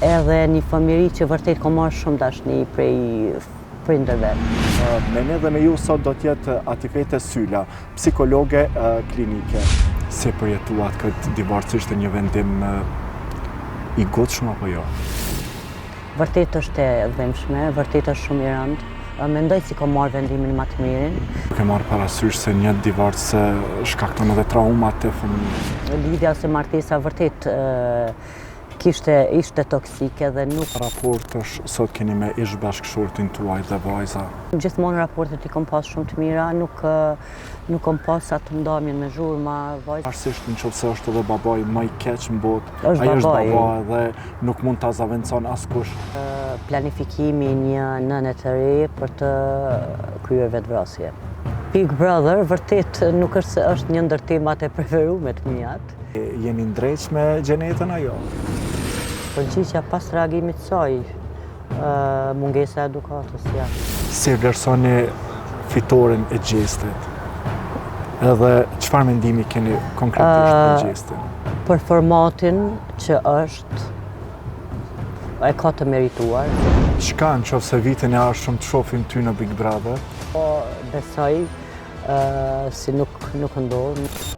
Edhe një fëmijëri që vërtet kom marrë shumë dashni prej prindërve. Me ne dhe me ju sot do t'jetë Atifete Syla, psikologe klinike. Si e përjetuat këtë divorc, ishte një vendim i ngutshëm apo jo? Vërtet është e dhimbshme, vërtet është shumë i rëndë. Mendoj si kom marrë vendimin ma të mirin. Duke marrë parasysh se një divorc shkakton edhe trauma te fëmijët. Lidhja ose martesa vërtet kishte ishte toksike dhe nuk Raportesh sot keni me ish bashkëshortin tuaj dhe vajza? Gjithmonë raportet i kom pas shumë të mira, nuk nuk kom pas atë ndamjen me zhurma, vajza. Pavarësisht në qoftë se është edhe babai më i keq në botë, ai është baba dhe nuk mund ta zavendëson askush. Planifikimi i një nëne të re për të kryer vetëvrasje. Big Brother vërtet nuk është se është një ndër temat e preferume të miat. Jeni ndreq me Xhenetën a jo? Përgjigja pas reagimit të saj, mungesa e edukatës, ja. Si e vlerësoni fitoren e Gjestit? Edhe çfarë mendimi keni konkretisht për Gjestin? Për formatin që është, e ka të merituar. Çka në qoftë se vitin e ardhshëm të shofim ty në Big Brother? Po, besoj, si nuk, nuk ndodhë.